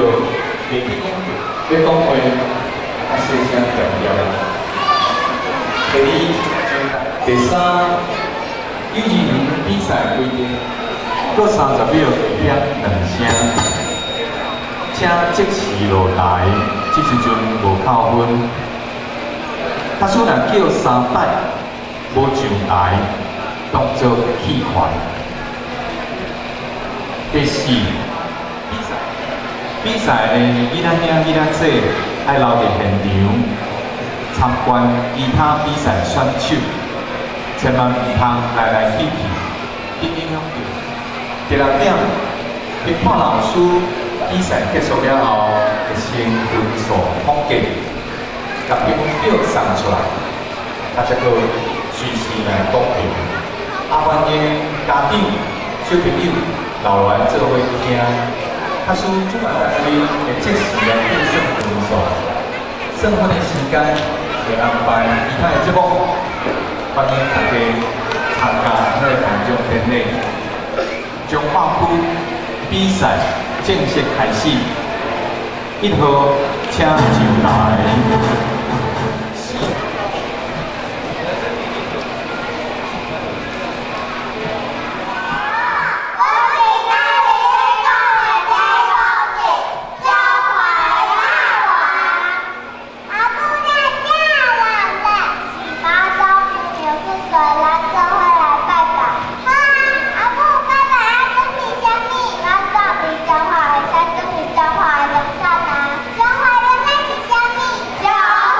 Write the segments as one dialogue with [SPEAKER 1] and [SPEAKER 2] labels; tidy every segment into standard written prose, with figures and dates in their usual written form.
[SPEAKER 1] 袂去講欲講話較細聲恬恬。第二，第三，幼稚園比賽規定，閣30秒響兩聲，請即時落台，這時陣無扣分。假使若叫三擺無上台，當做棄權。第四，比賽比賽呢，囡仔兄囡仔姊愛留佇現場參觀其他比賽選手，千萬毋通來來去去，去影響著。第六點，評判老師比賽結束了後，會先分數統計，共評分表送出來，啊，才閣隨時來公評。啊，歡迎家長、小朋友留來做伙聽。假使主辦單位會即時來計算分數，算分的時間會安排其他的節目，歡迎大家參加這个頒獎典禮。彰化區比賽正式開始，1號請上台。
[SPEAKER 2] 我今仔日欲講的題目是彰化的肉圓。阿母咱囝人咧，是媽祖母娘出歲，咱做伙來拜拜。好啊，阿母拜拜愛準備啥物？咱準備彰化會使準備彰化的農產啊。彰化的農產是啥物？彰化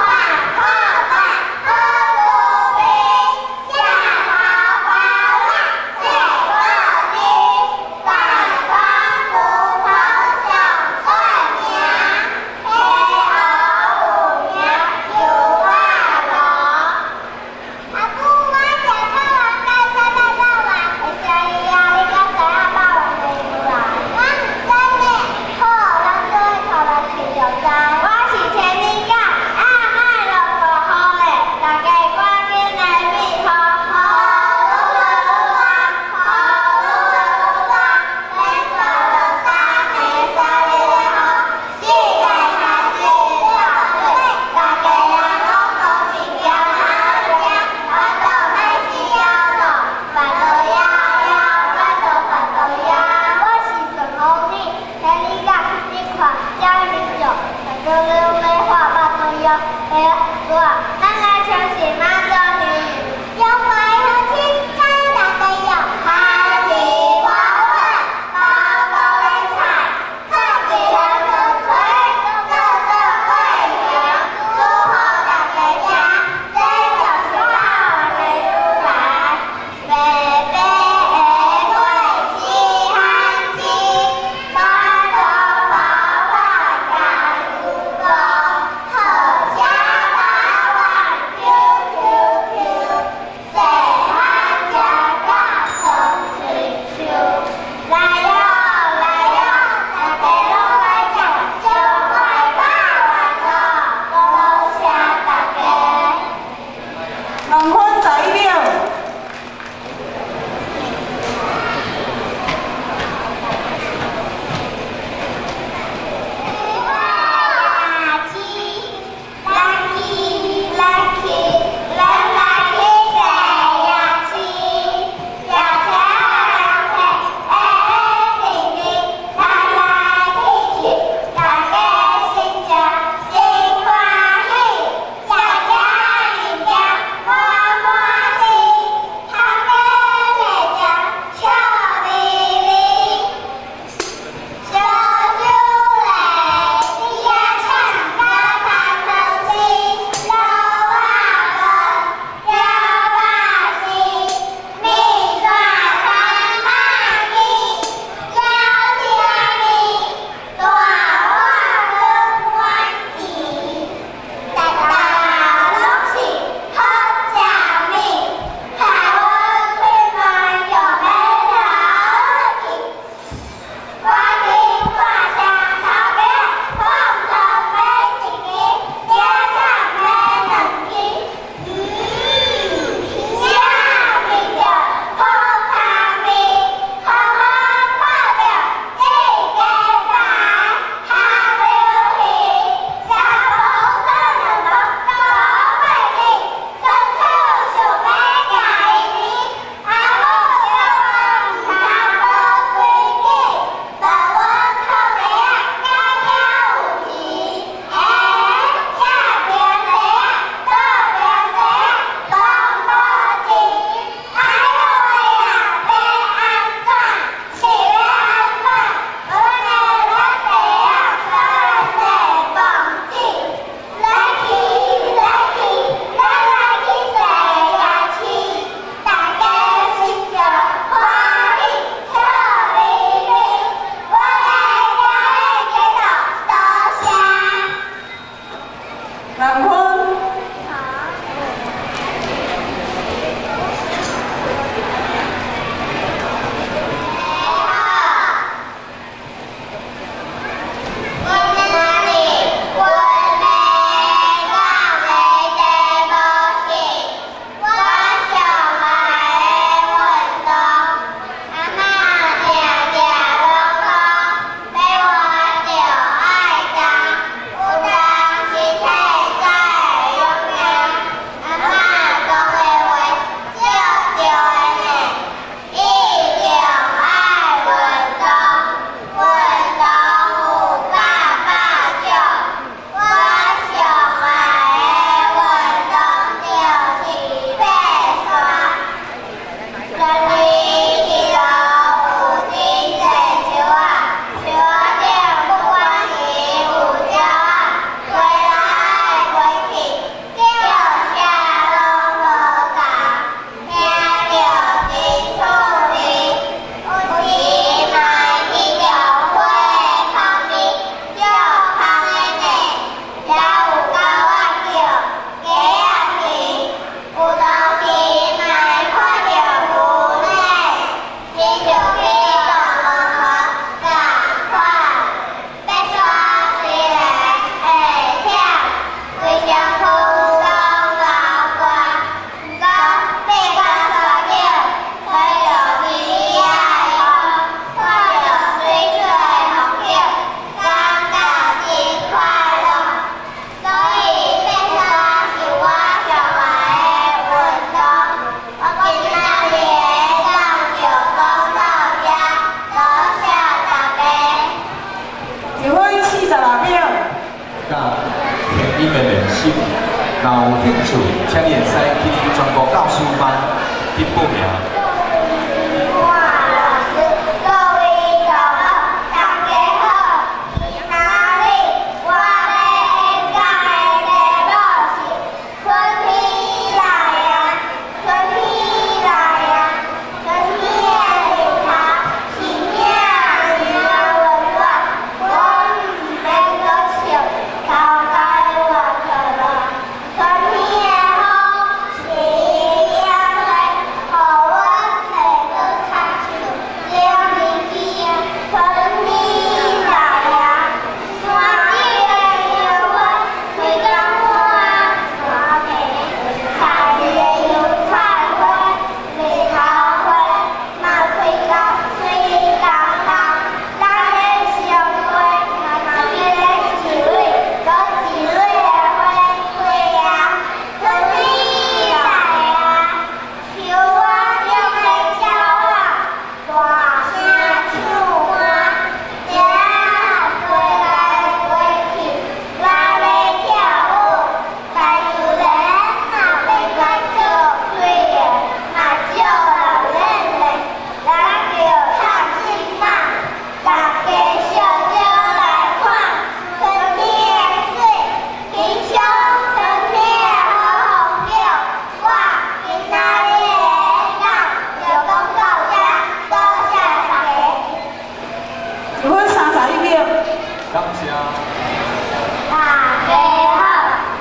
[SPEAKER 1] 音的練習。若有興趣，請你會使去恁全國教師班去報名。
[SPEAKER 2] 黃老師，各位同學，大家好。今仔日我欲演講的題目是春天來啊，春天來啊，春天的日頭是爾爾溫暖，我毋免閣笑，頭家活出來。春天的風是爾吹，予阮提閣較像兩日邊。春天來啊，山頂的櫻花開到滿山坪，菜市的油菜花、蜜桃花嘛開到水澹澹。咱的身躯嘛一个一蕊，閣一蕊的花開啊。春天來啊，樹仔中的鳥仔大聲唱歌，蝶仔飛來飛去，嘛咧跳舞。大自然嘛欲較少水的，嘛少人練練，咱著趁這擺，大家小招來看春天的水，欣賞春天的好風景。我今仔日的演講就講到這，多謝大家。
[SPEAKER 3] 1分31秒。
[SPEAKER 1] 感謝。
[SPEAKER 2] 大家好，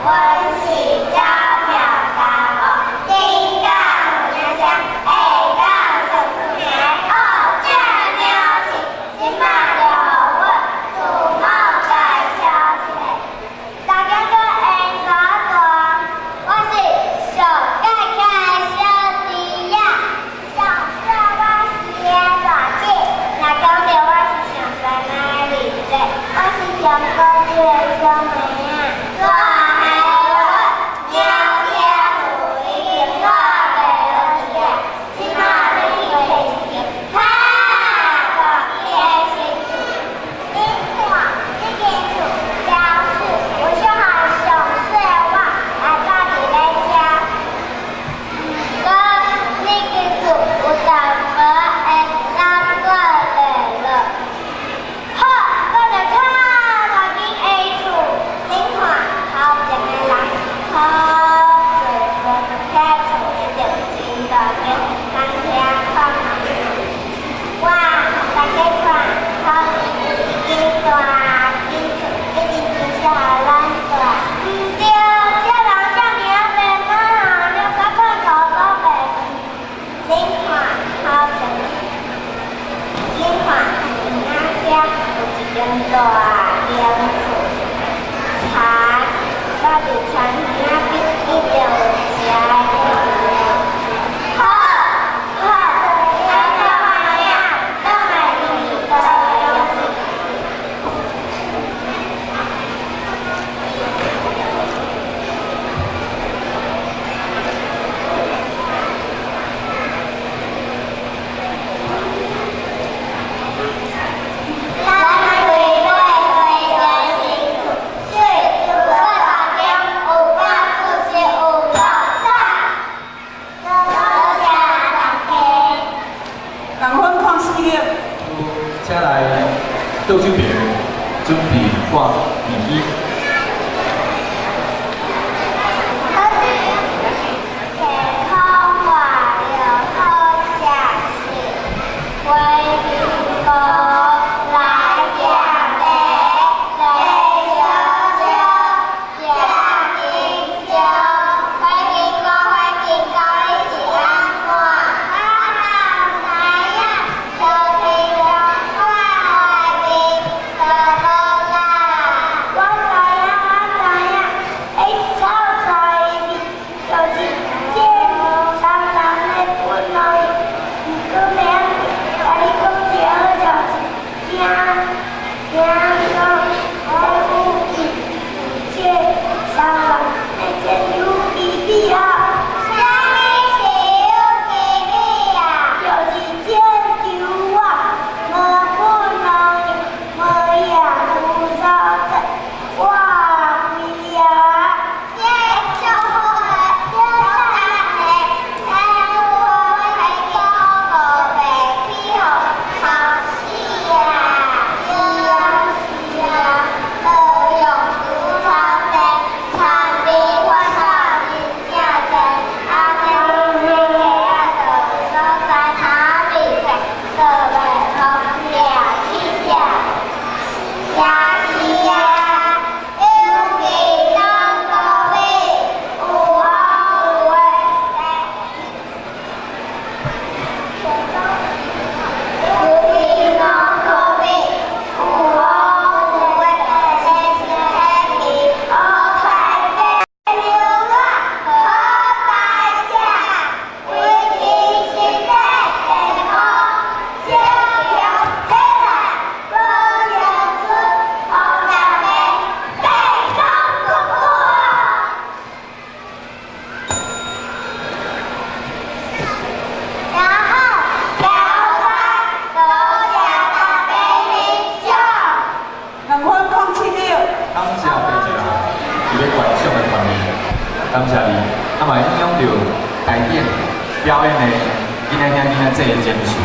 [SPEAKER 2] 阮是赵苗大哥，頂甲有名聲，下甲上出名的烏這苗氏，這擺就予阮自我介紹一下。大家閣演講大，我是上蓋蓋的小弟仔，上細我是的大姐，若講著我是上細仔的二姐，我是上高一的小妹仔。大海阮鳥車厝已經看袂落去啊，這擺欲去揣一間較大間的新厝。恁看，這間厝表示有小漢上細我來住佇咧遮。毋過這間厝有淡薄仔的老過來了。好，我就較大間的厝。恁看，頭前的人好濟濟，遐厝一定真大間，通聽看覓。哇，大家看，頭前有一間大間厝，一定真適合咱住。毋對，這人遮爾仔濟，哪通了甲看頭都袂？恁看，頭前，恁看，仔遐有一間大間厝，田，我佇田仔邊一定有食的物件。好，好，咱看覓仔，轉來入去高雄。咱開買開間新厝，水有夠大間，有夠舒適，有夠讚。多謝大家。
[SPEAKER 3] 0分04秒。
[SPEAKER 1] 請來倒手邊準備掛耳機。
[SPEAKER 2] 健康快樂好食是，花蘋果來食茶，茶燒燒，食香蕉。火蘋果，火蘋果，你是按怎？我嘛毋知影，小蘋果看外面就無啦。我知影，
[SPEAKER 1] 感謝你，啊嘛影響著台頂表演的囡仔兄囡仔姊的情緒，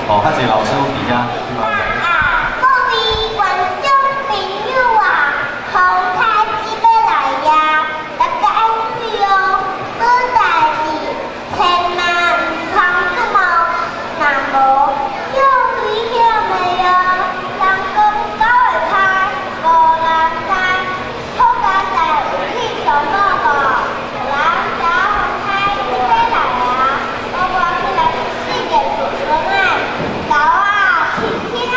[SPEAKER 1] 哦，較濟老師佇遐。
[SPEAKER 2] 啊，各位觀眾朋友啊，紅太子欲來呀，大家愛注意哦，無代誌千萬毋通出門，若無就危險的喲。人講狗會歹，無人知，好佳哉有去上網無？咱家紅太子欲來啊，我趕起來四件厝窗仔，狗仔，起起來。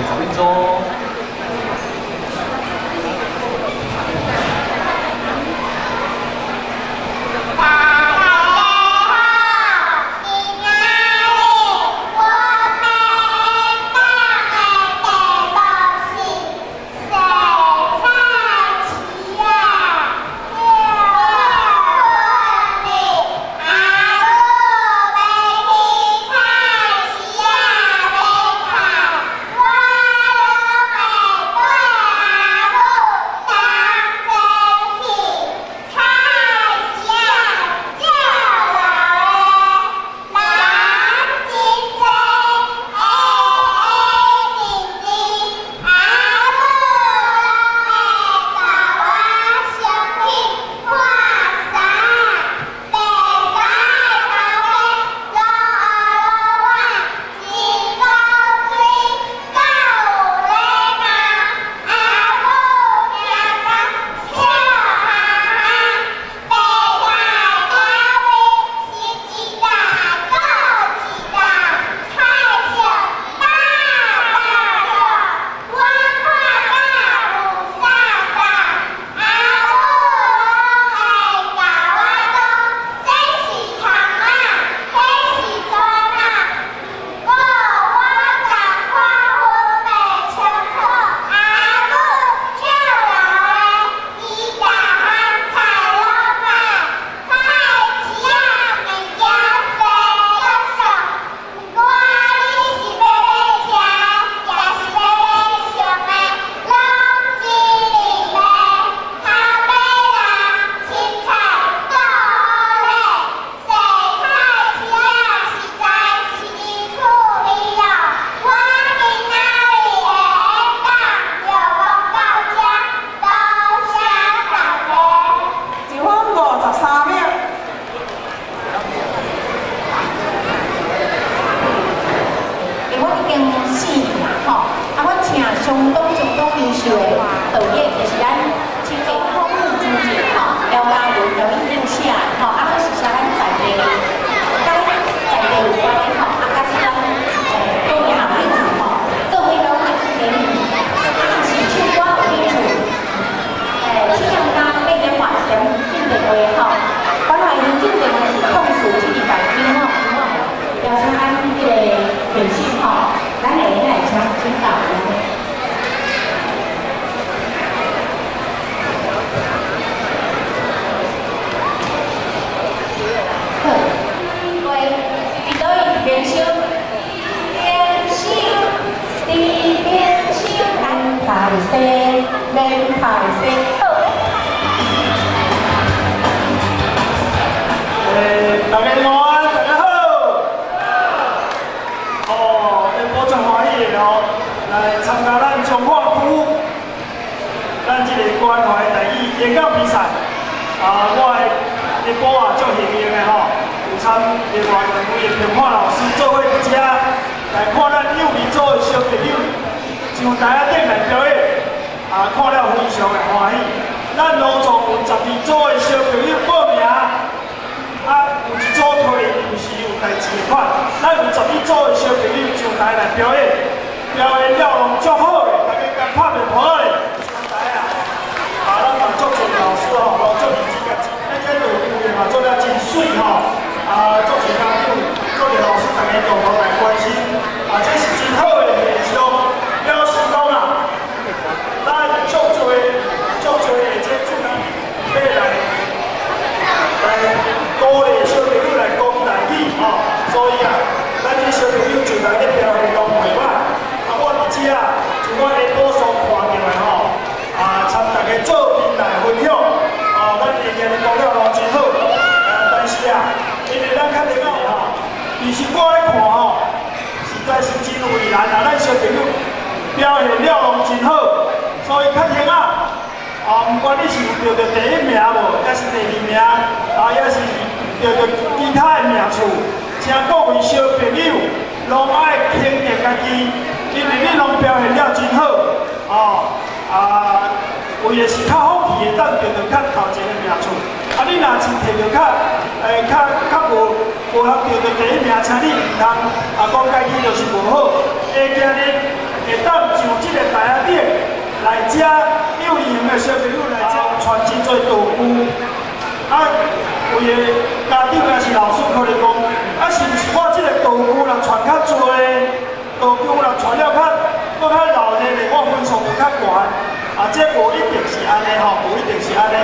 [SPEAKER 1] 11組。
[SPEAKER 2] 大家好，今仔日我欲講的題目是洗菜市仔。阿母欲去菜市仔買菜，我攏會綴阿母同齊去。菜市仔足鬧的，人真濟，黑黑陣陣，阿母攏會共我相去看衫，白衫的頭家攏學老闆，真古錐，夠有禮貌。阿母聽講笑哈哈，白菜價位是一担閣一擔，菜色百百種，我看甲霧煞煞。阿母攏會共我講，這是蔥仔，彼是蒜仔，毋過我共款分袂清楚。阿母足老的，伊逐項菜攏買，菜市仔物件濟閣俗。不管你是欲買食的，抑是欲買穿的，攏真利的。頭家人凊彩顧好咧，洗菜市仔實在是真趣味囉。我今仔日的演講就講到這，多謝大家。
[SPEAKER 3] 1分53秒。
[SPEAKER 4] 因為我已經4年啦，吼，啊，我請相當相當優秀的導演，就是咱這個孔母主持吼，姚嘉文導演領寫的吼，啊，攏是寫咱在地，佮咱在地有關的吼，啊，佮這咱導演也有興趣吼，做伙攏來去聯誼，啊，若是唱歌有興趣，七點到8點半點進電話吼，關懷您進電話是0472九吼，邀請咱這個評審吼，咱會來請教。好，喂，伫佗位边收，边收，伫邊收，免歹勢，免歹勢，好。
[SPEAKER 5] 大家午安，大家好。哦，下晡足歡喜的哦，來參加咱彰化區咱這個關懷台語演講比賽。啊，我的下晡啊足幸運的吼，有參另外兩位的評判老師做伙佇遮來看咱幼兒組的小朋友上台仔頂來表演，啊，看了非常的歡喜。咱滷總有12組的小朋友報名。啊，有一組可能有時有代誌的款，咱有12組的小朋友上台來表演，表演了攏足好的，大家共拍面婆咧上台啊！啊，咱嘛足濟老師吼，攏足認真甲真，咱這路有嘛做了真媠吼，啊，足濟家長、足濟老師，大家共同來關心，啊，這是真好的現象，表示講啊，咱足濟、足濟的這主人欲來鼓勵小朋友來講台語吼，所以啊，咱這小朋友上台咧表現攏袂歹。啊，我佇遮就我下晡所看著的吼，啊，參大家做陣來分享，哦，咱下日講了攏真好。啊，但是啊，因為咱較電腦吼，其實我咧看吼，實在是真為難啊！咱小朋友表現了攏真好，所以較興啊。啊，毋管你是有得著第一名無，抑是第二名，啊，抑是得著其他的名次，請各位小朋友攏愛肯定家己，因為你攏表現了真好，哦，啊，有的是較好氣的，當得著較頭前的名次，啊，你若是摕著較，較無通得著第一名，請你毋通啊講家己就是無好，下今日下會當上這個台仔頂來遮幼兒園的小朋友來遮傳真濟道具，啊，有的家長抑是老師可能講，啊，是毋是我這個道具若傳較濟，道具若傳了較閣較熱鬧咧，我分數就較懸？啊，這無一定是按呢吼，無一定是按呢。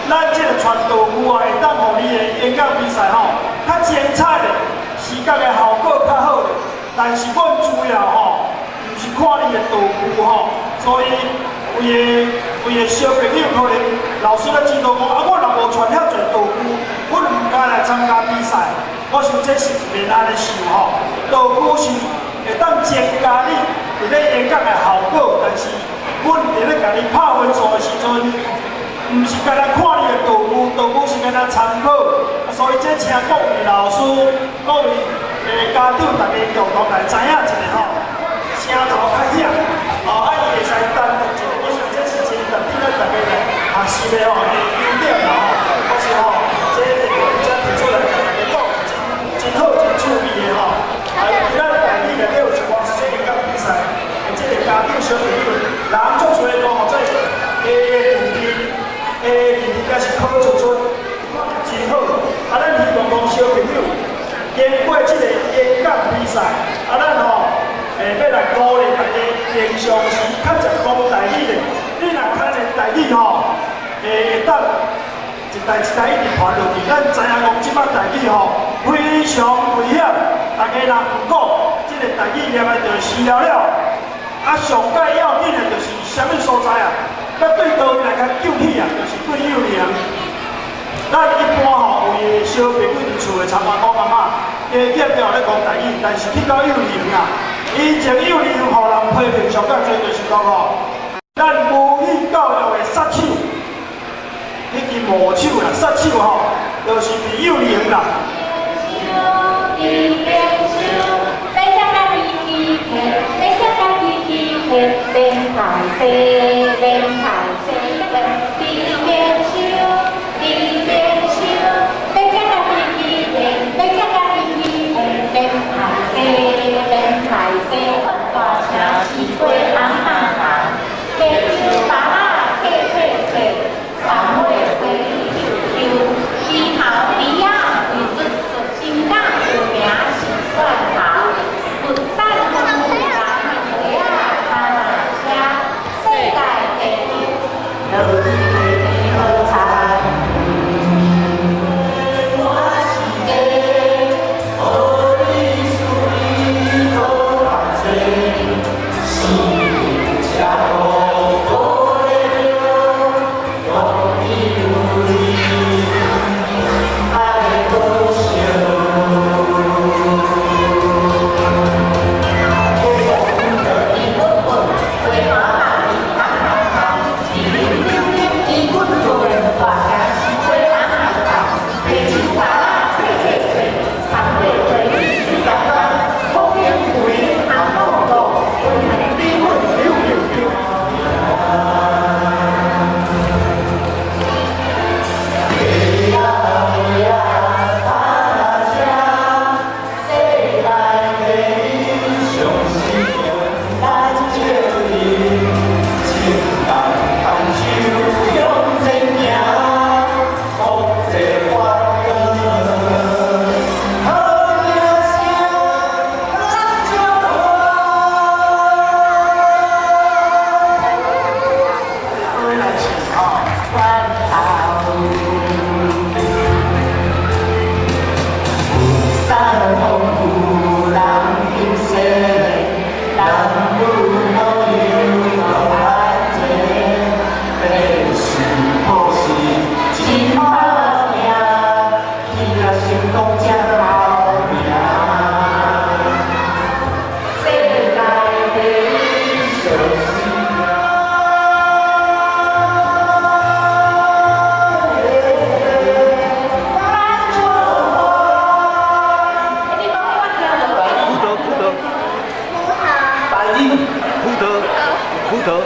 [SPEAKER 5] 咱這個傳道具啊，會當予你的演講比賽吼，較精彩咧，視覺的效果較好咧。但是阮主要吼，毋是看你的道具吼，所以有的有的小朋友可能老師咧指導講，啊，我若無傳遐濟道具，阮毋敢來參加比賽。我想這是毋免按呢想吼，道具是會當增加你佇咧演講的效果，但是阮佇咧共你拍分數的時陣，毋是干焦看你的道具，道具是干焦參考。所以這請各位老師、各位家長，大家共同來知影一下吼，聲頭較響，哦，啊伊會使單獨一個，我想這是真值得咱大家來學習的吼，優點啦吼。我想吼，這特別才提出來共大家講，真真好、真趣味的吼。啊，尤其咱台語內底有一寡這演講比賽，這個家長小朋友，人足濟講吼，這下個問題，下個問題才是考出出真好。啊，咱希望講小朋友經過這個演講比賽，啊，咱吼，欲來鼓勵大家平常時較常講台語的，你若較濟台語吼，會當一代一代一直傳落去。咱知影講這擺台語吼非常危險，大家若毋講，這個台語念來就死了了。啊，上蓋要緊的就是啥物所在啊？欲對佗位來共救起啊？就是對幼兒園。咱一般吼有的小朋友佇厝會參媽講阿嬤，加減了咧講台語，但是去到幼兒園啊，以前幼兒園予人批評上蓋濟就是講吼，咱母語教育的殺手，彼支魔手啦，殺手吼，就是佇幼兒園啦。
[SPEAKER 3] 葡萄。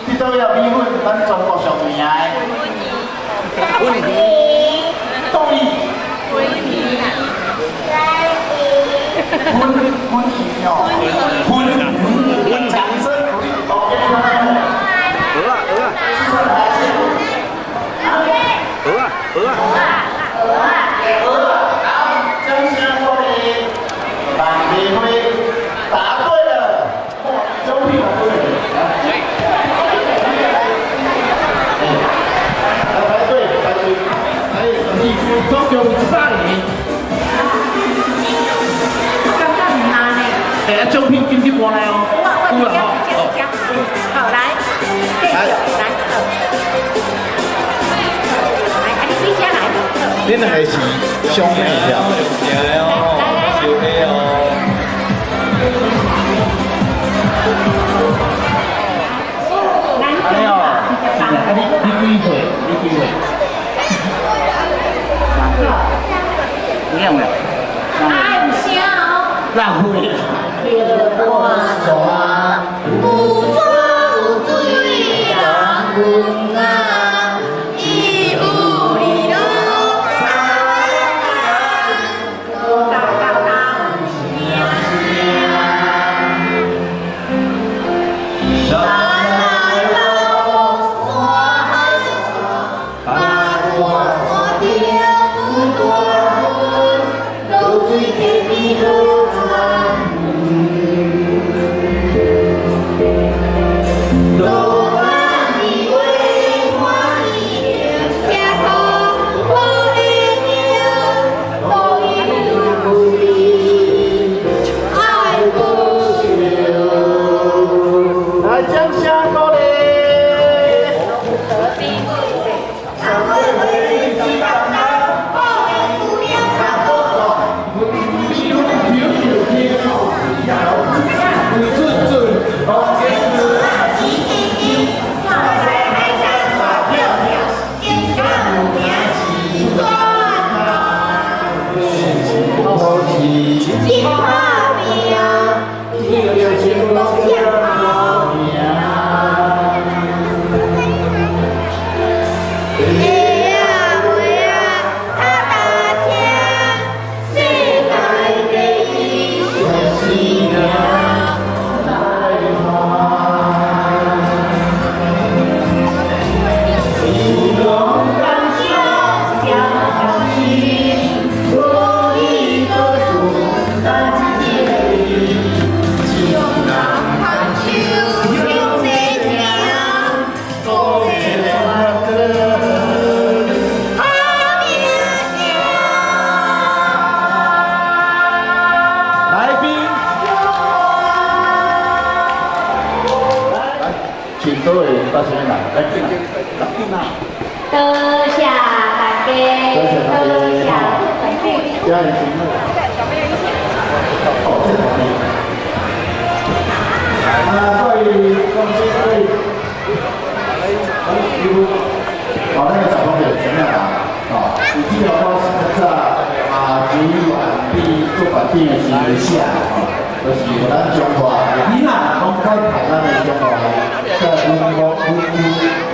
[SPEAKER 3] 葡萄的米粉，咱中國上名的。
[SPEAKER 5] 倒椅。昏昏椅哦，昏昏掌聲鼓勵，好，給你們。
[SPEAKER 3] 鵝啊鵝啊！鵝啊鵝啊！
[SPEAKER 5] 鵝啊！好，掌聲鼓勵。范美輝答對了，哇，獎品答對了。來排隊排隊，來，總共100個。
[SPEAKER 4] 感覺唔難呢。
[SPEAKER 3] 哎，獎品緊急搬來哦。
[SPEAKER 4] 我直接直接好來，繼續來，好。來，啊你幾隻來？
[SPEAKER 3] 恁兩個是兄妹對？
[SPEAKER 1] 對哦，小黑哦。
[SPEAKER 3] 哎呦，啊你幾歲？你幾歲？有兩位。
[SPEAKER 4] 啊，有聲哦。
[SPEAKER 3] 浪費。
[SPEAKER 2] 有山有水人阮啊，伊有你囉。山來落山海山，八卦山頂有大雲，露水天邊好看。落花的花花的，车头无的命，无有你爱不休。
[SPEAKER 5] 來，掌聲鼓勵。
[SPEAKER 2] 真打拼，听着成功会啊会啊，踏单车，世界第一是命。
[SPEAKER 3] 來賓，來，請各位到前面來，來進來，來進來。
[SPEAKER 4] 多謝大家，多謝
[SPEAKER 3] 家裡節目。哦，這個可以。
[SPEAKER 5] 啊，各位同學，各位，
[SPEAKER 3] 好，那個小朋友怎麼樣啊？哦，有這條歌是較早啊，主委員做館長的時陣寫的，吼，就是咱中華的囡仔，攏愛讀咱的中華的這文物、文物、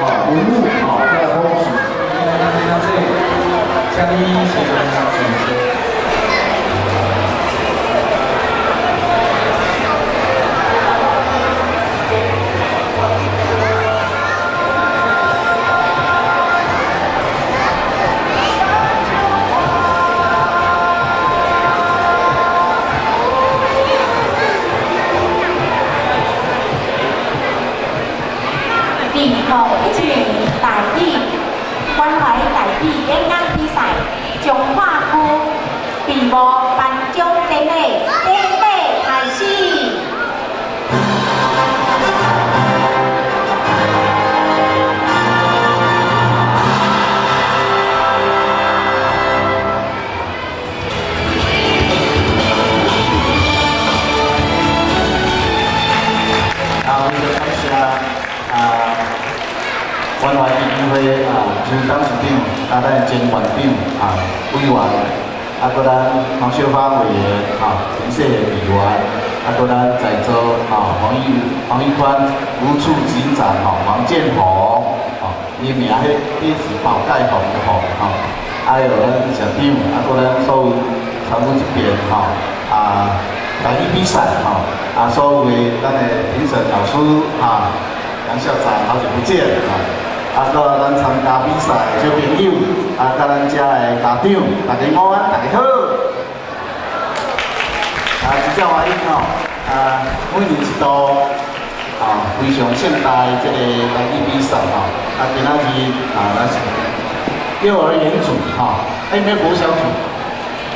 [SPEAKER 3] 吼文物、吼這個故事。
[SPEAKER 1] 請你先上車。
[SPEAKER 4] 2017年台語關懷台語演講比賽彰化區閉幕頒獎典禮典禮開始。
[SPEAKER 1] 啊，非常感謝啊，關懷基金會啊，邱董事長，啊，咱前館長啊，委員，啊，閣咱黃秀芳委員，啊，林世賢議員，啊，閣咱在座啊，黃玉寬副處執行長，吼，王建宏，吼，
[SPEAKER 3] 伊名彼彼是寶蓋紅的紅吼，啊有咱校長，啊閣咱所有參與這邊吼，啊台語比賽吼，啊所有的咱的評審老師哈，楊校長好久不見吼，啊閣咱參加比賽的小朋友，啊佮咱遮的家長，大家午安，大家好。啊，真正歡喜吼！啊，每年一度啊，非常盛大的這個台語比賽吼，啊，今仔日啊，咱是幼兒園組吼，啊，有沒有國小組？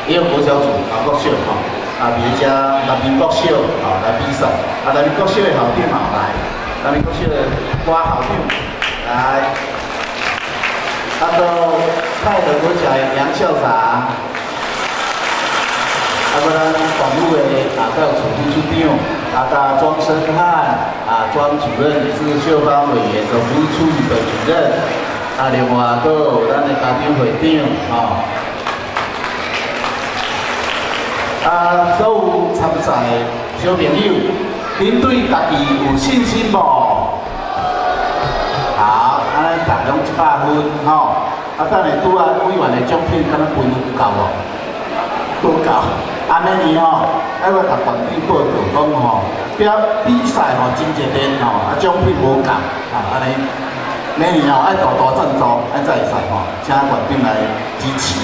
[SPEAKER 3] 也有國小組啊，國小吼，啊，佇遮南平國小啊來比賽，啊，南平國小的校長嘛來，南平國小的郭校長來，啊，閣泰和國小的楊校長。啊，閣咱廣務的啊，教育處副處長，啊，佮莊生漢啊，莊主任也是秀芳委員的服務處的主任，啊，另外閣有咱的家長會長，吼，啊，所有參賽的小朋友，恁對家己有信心無？好，按呢逐家攏100分，吼，啊，等下拄仔委員的獎品，敢若分有夠無？無夠。啊，明年吼，愛我共縣長報告講吼，比比賽吼真熱烈吼，啊獎品無夠，啊按呢，明年吼愛大大贊助，愛才會使吼，請縣長來支持。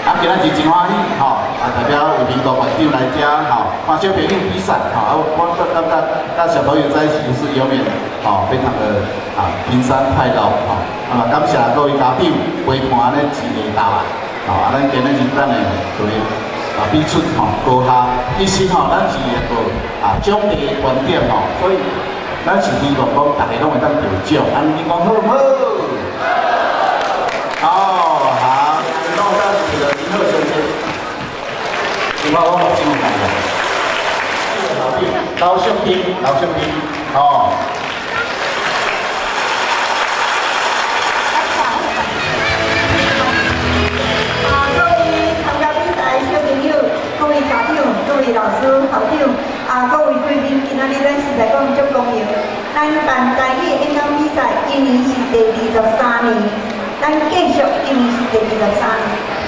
[SPEAKER 3] 啊，今仔日真歡喜吼，啊代表魏明國縣長來遮吼，看小朋友比賽吼，啊我感覺佮小朋友在一起是永遠吼，非常的啊平安快樂吼，啊感謝各位家長陪伴咱一個大啊，吼啊咱今仔日等下就會啊，比出吼高下，其實吼，咱是一個啊獎勵的觀點吼，所以咱是希望講逐家攏會當得獎，按呢恁講好毋好？哦，好，攏當一個真好成績，另外我目睭有看到，老秀斌，老秀斌，哦。
[SPEAKER 6] 各位家長、各位老師、校長，啊，各位貴賓，今仔日咱實在講足光榮。咱辦台語演講比賽，今年是第23年，咱繼續今年是第23年。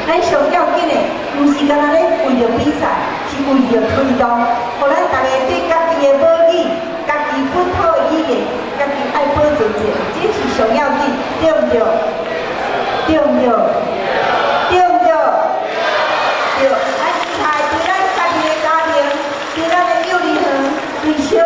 [SPEAKER 6] 咱上要緊的，毋是干焦咧為著比賽，是為著推動，予咱逐家對家己的母語、家己本土的語言，家己愛保存者，這是上要緊，對毋對？對毋對？對毋對？對。對小學，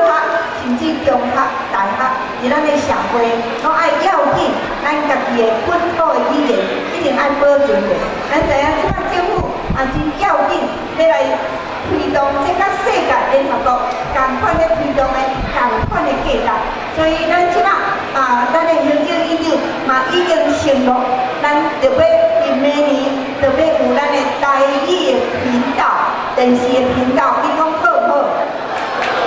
[SPEAKER 6] 甚至中學、大學，佇咱的社會，攏愛要緊，咱家己的本土的語言一定愛保存著。咱知影這擺政府也真要緊，欲來推動這佮世界聯合國仝款咧推動的仝款的計劃。所以咱這擺啊，咱的行政院長嘛已經承諾，咱著欲佇明年著欲有咱的台語的頻道，電視的頻道，你講好毋好？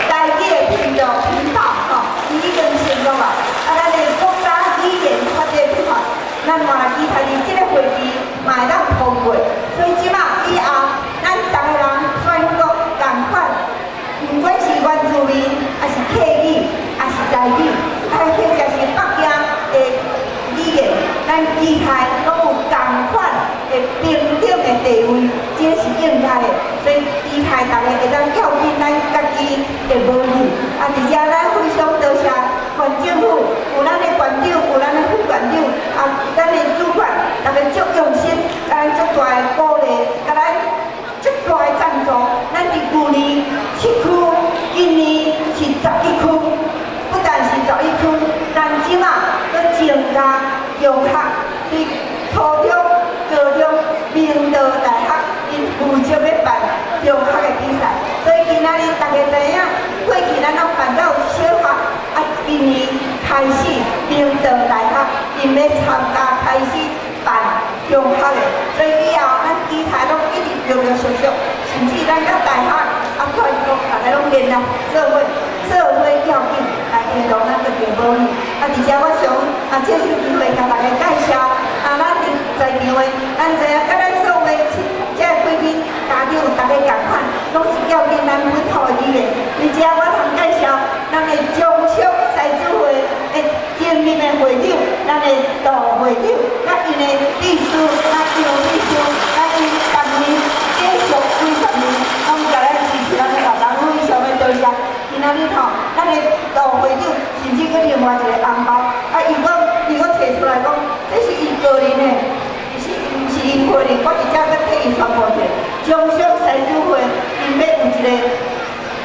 [SPEAKER 6] 台語的頻道吼，伊已經承諾啊！啊，咱的國家語言發展計劃，咱嘛期待佇這個會議嘛會當通過。所以這擺以後，咱逐个人全國仝款，毋管是原住民，抑是客語，抑是台語，啊，或者是北京的語言，咱期待攏有仝款的平等的地位，這是應該的。所以期待逐家會當要緊咱家己的母語。啊，佇遮咱非常多謝縣政府，有咱的縣長，有咱的副縣長，啊，咱的主管，逐家足用心，共咱足大的鼓勵，共咱足大的贊助。咱佇舊年7區，今年是11區，不但是11區，咱這馬閣增加中學，對初中、高中、明道大學，𪜶負責欲辦中學的比賽。所以今仔日逐家知影，過去咱攏辦到小學，啊，今年開始明道大學𪜶欲參加開始辦中學的，所以以後咱期待攏一直陸陸續續，甚至咱佮大學啊，全國逐家攏聯絡做伙，做伙要緊來推動咱家己的母語。啊，佇遮我想啊，藉這個機會共大家介紹啊，咱佇在場的，咱知影佮咱所有的這个貴賓家長，逐家仝款，攏是要緊咱本土的語言。佇遮我通介紹咱的中小獅子會的前任的會長，咱咱的杜會長，佮𪜶的理事，佮楊理事，佮𪜶逐年繼續幾十年，攏共咱支持咱的活動，非常的多謝。今仔日吼，咱的杜會長甚至閣另外一個紅包，啊，伊講伊閣提出來講，這是伊個人的，是毋是𪜶個人？我直接閣替伊宣布者，中小師資會𪜶欲有一個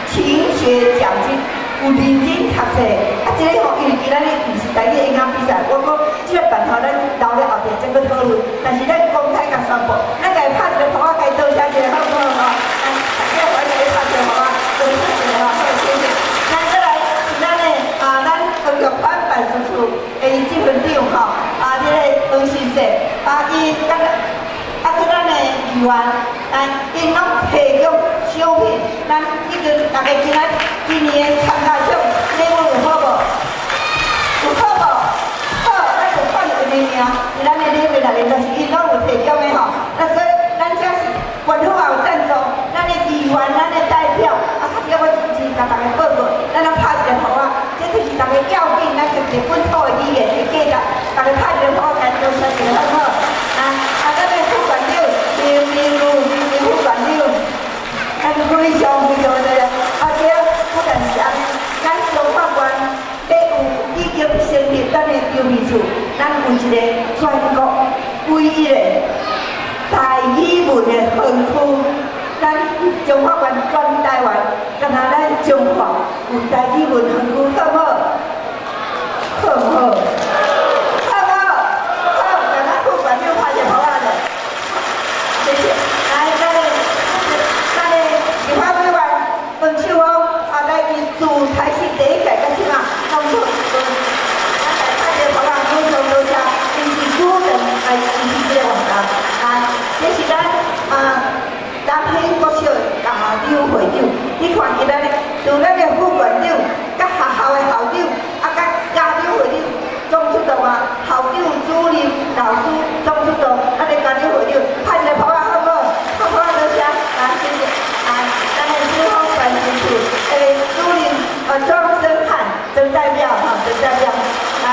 [SPEAKER 6] 勤學獎金，有認真讀冊，啊，這個吼，因為今仔日毋是台語演講比賽，我講這個辦法咱留咧後壁再閣討論，但是咱公開共宣布，咱共伊拍一個噗仔，共伊多謝一下好毋好吼？大家歡喜拍一個噗仔，多謝一下吼，好，謝謝。咱再來是咱的啊，咱黃玉潘辦事處的執行長吼，啊，這個黃先生，啊，伊甲咱啊，佮咱的議員，啊，𪜶攏提供賞品，咱已經大家今仔今年的參加獎禮物有好無？有好無？好，咱有看著伊的名，佇咱的禮物內面，就是𪜶攏有提供的吼。那所以咱這是縣府也有贊助，咱的議員、咱的代表，啊，較主要我真共大家報告，咱攏拍一個噗仔，這就是大家要緊咱家己本土的語言的價值，大家拍一個噗仔，共多謝一下好毋好？啊啊，咱的副縣長林明如，林明副縣長，咱非常非常的啊，這不但是按呢，咱彰化縣咧有已經成立咱的籌備處，咱有一個全國唯一的台語文的分區，咱彰化縣全台灣，干焦咱彰化有台語文分區，好無好？好毋好？好無好？好，共咱副縣長拍一個噗仔咧，謝謝。來，咱的立法委員黃秀峰，啊，來伊自開始第一屆到這馬，攏做，咱來拍一個噗仔，非常多謝，𪜶是主動來支持這個活動。啊，這是咱啊南興國小的家長會長，你看今仔日，除咱的副縣長、佮學校的校長，啊，佮家長會長總出動啊，校長、主任、老師總出動，咱的家長會長拍一個噗仔好無好？拍噗仔多謝，啊，謝謝。啊，咱的新豐辦事處的主任啊，莊生漢曾代表吼，曾代表，啊，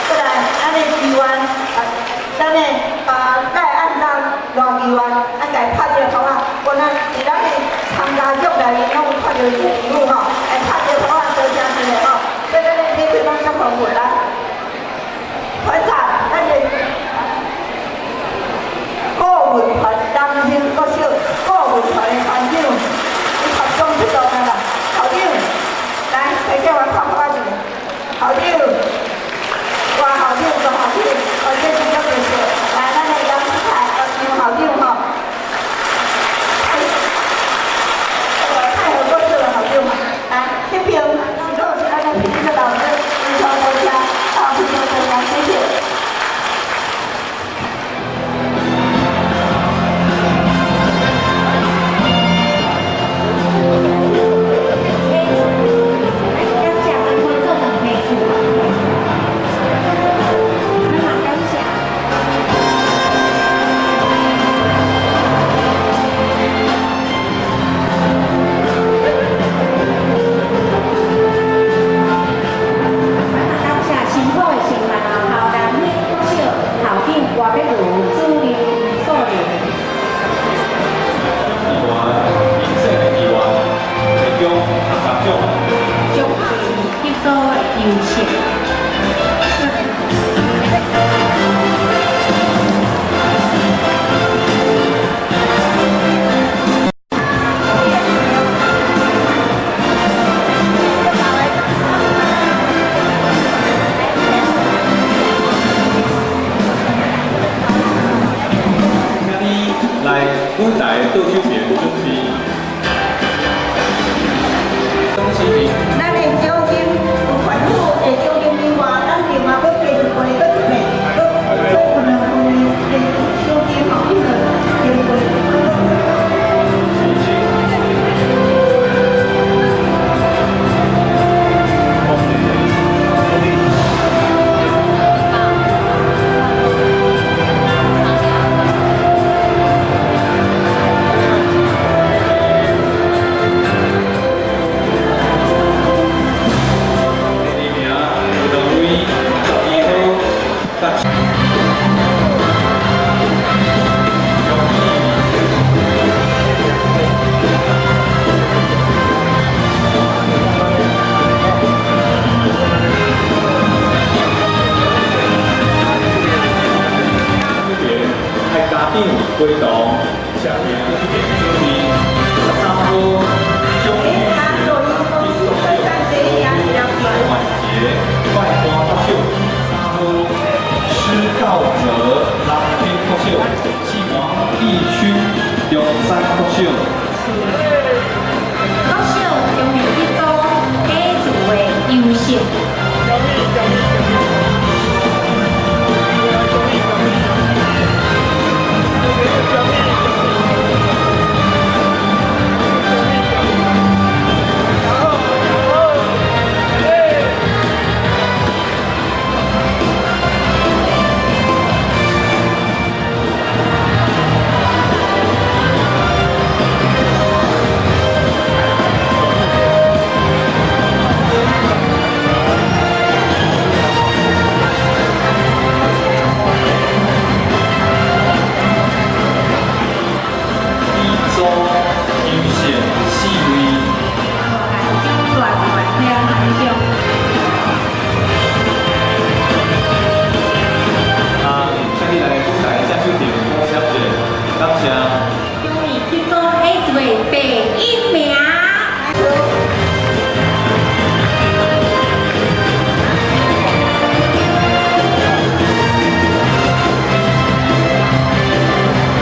[SPEAKER 6] 過來，咱的議員啊，咱的啊賴安章賴議員，咱共伊拍一個噗仔，原來佇咱的參加獎內面攏有看著這個禮物吼，來拍一個噗仔多謝一下吼，所以咱的禮品攏遮豐富來。團長，咱的顧問團南興國小顧問團的團長，你合總出動啊啦，校長，來，大家我拍噗仔一下，校長，大校長、大校長，哦，這是足特色，來，咱的楊世凱，楊校長吼，太和國小的校長嘛，
[SPEAKER 1] 归堂签名去点准备。13号蒋
[SPEAKER 6] 哎，他录音公司分散第一名是两
[SPEAKER 1] 万杰快花国小，3号施道泽南平国小，4王义勋中山国小。
[SPEAKER 4] 国小中年级组 A 组的优胜。
[SPEAKER 1] B 组优胜4位。啊，请你来舞台正手顶小姐，感谢。
[SPEAKER 4] 中年级组 A 组的第一名。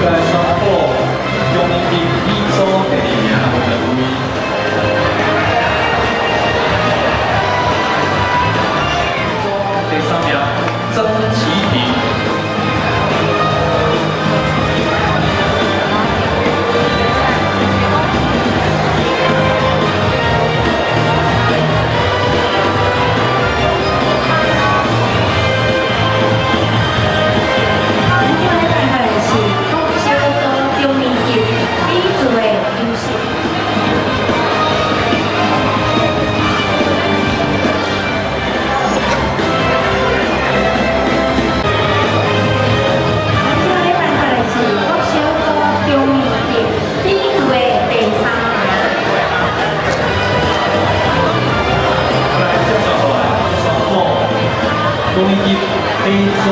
[SPEAKER 1] 再来宣布，中年级 B 组第二名有两位。组第三名曾启廷。
[SPEAKER 4] 咱今日来看的是国小组中年级 B 组的优胜。咱今日来看的是国小组中年级 B 组的第三名。
[SPEAKER 1] 再来接续落来宣布，中年级 A 组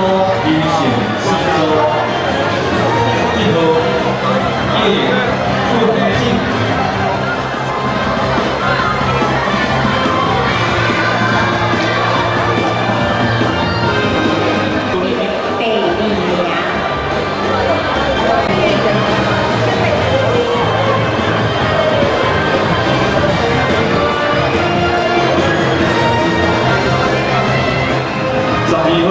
[SPEAKER 1] 优胜4组，1号叶傅进。中年级
[SPEAKER 4] 第二名。
[SPEAKER 1] 12号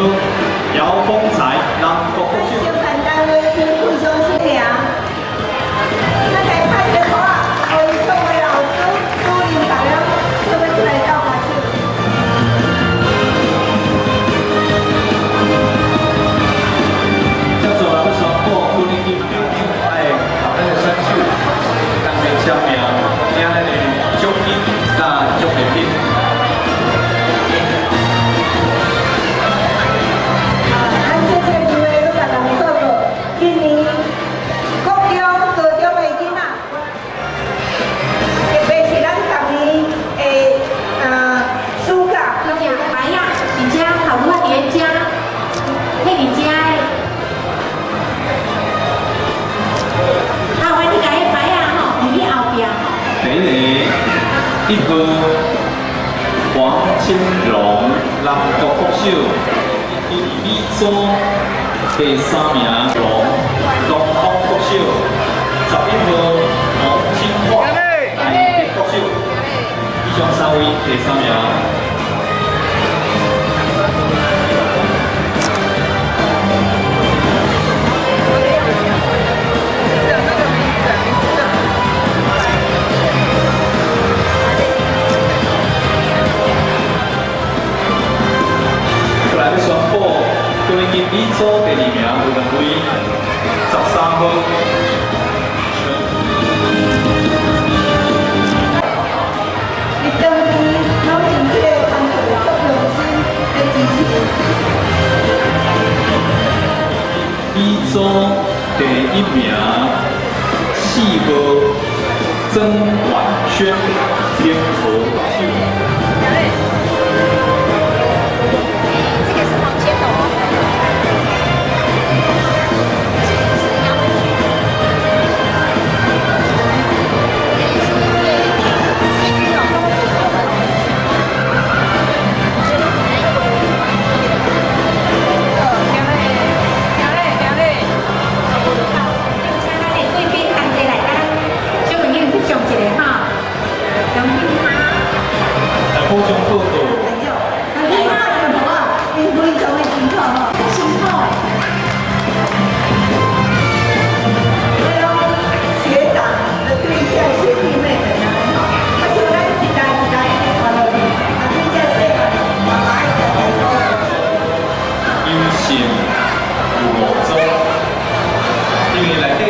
[SPEAKER 1] 姚丰才南国国小。
[SPEAKER 6] 宣传单位请贵上新娘，咱来拍个鼓啊，予伊唱的老师主任大家做伙出来斗拍手。
[SPEAKER 1] 接续来要宣布，高年级表长爱甲咱的选手同齐签名，领咱的奖金佮奖励品。
[SPEAKER 6] 啊，咱这个机会，阁共人报告，今年国中、高中的囡仔，特别是咱逐年的暑假，
[SPEAKER 4] 多谢牌仔，而且头拄仔伫咧遮，彼伫遮的。啊，我你共彼牌仔吼，放去后壁吼。
[SPEAKER 1] 第一个1号黄清荣南国国小，伊伫 B 组第三名龙东方国小，11号黄清华台北国小，以上三位第三名。再来要宣布，高年级 B 组第二名有两位，13号陈
[SPEAKER 6] 伫当时拢用这个工作足用心来支持。
[SPEAKER 1] B 组第一名4号曾婉萱天河国小。
[SPEAKER 2] 这个是黄仙龙，是杨文勋。
[SPEAKER 1] 靜有五組，因為內底，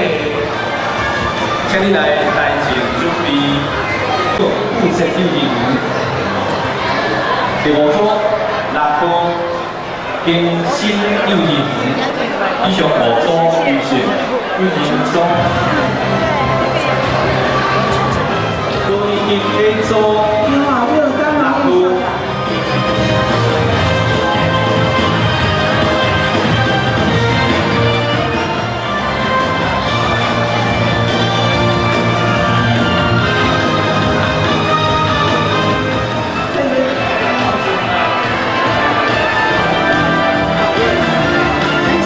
[SPEAKER 1] 請你來台前準備布設幼兒園。第五組六號更新幼兒園，以上五組優勝幼兒園組。高一組六號。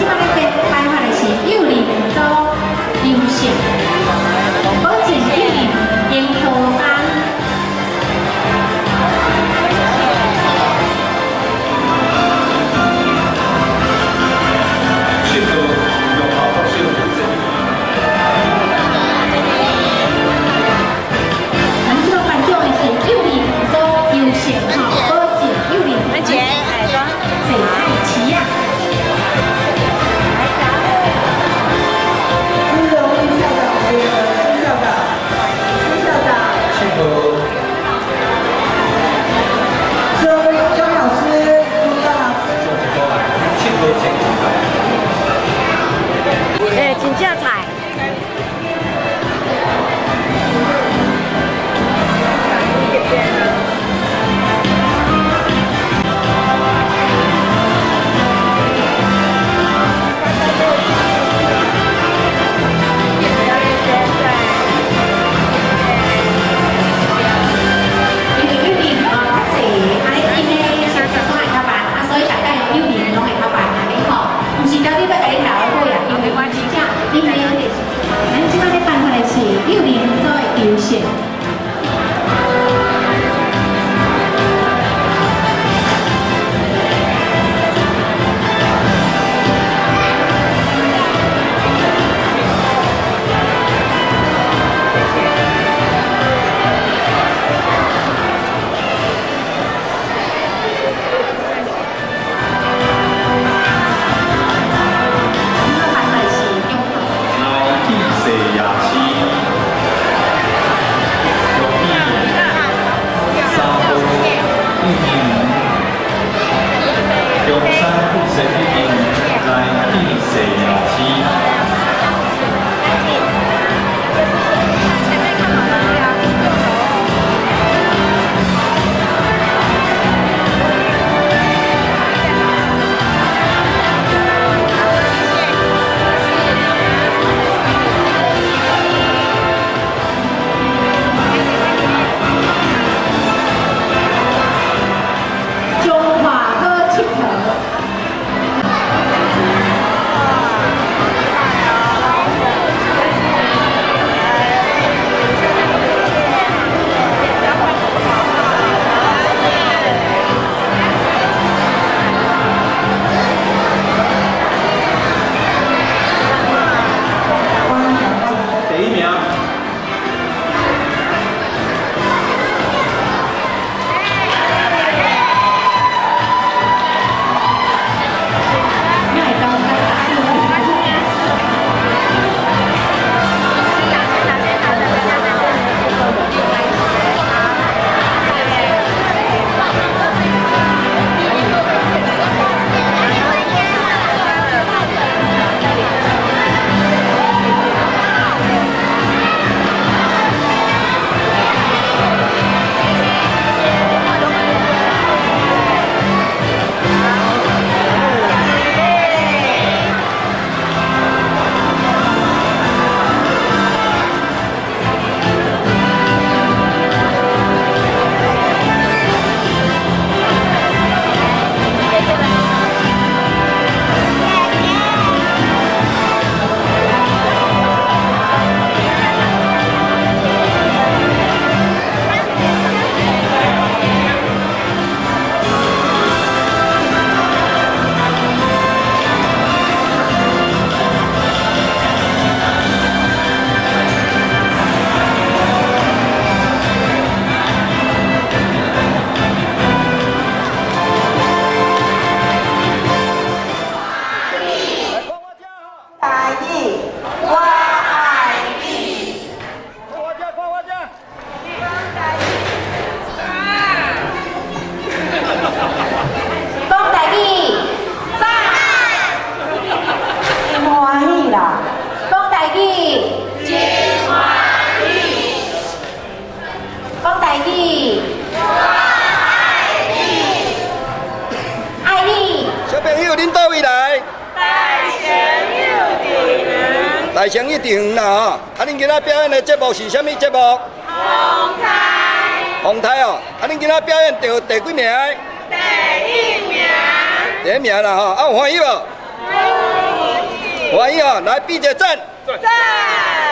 [SPEAKER 4] 咱這擺咧頒發的是幼兒園組優勝，保證幼兒園櫻桃班。
[SPEAKER 7] 大成一定啦吼。啊，恁今仔表演的節目是啥物節目？風颱。風颱哦。啊，恁今仔表演著第幾名？第一名。第一名啦吼。啊，有歡喜無？歡喜。歡喜哦，來比一個讚。讚。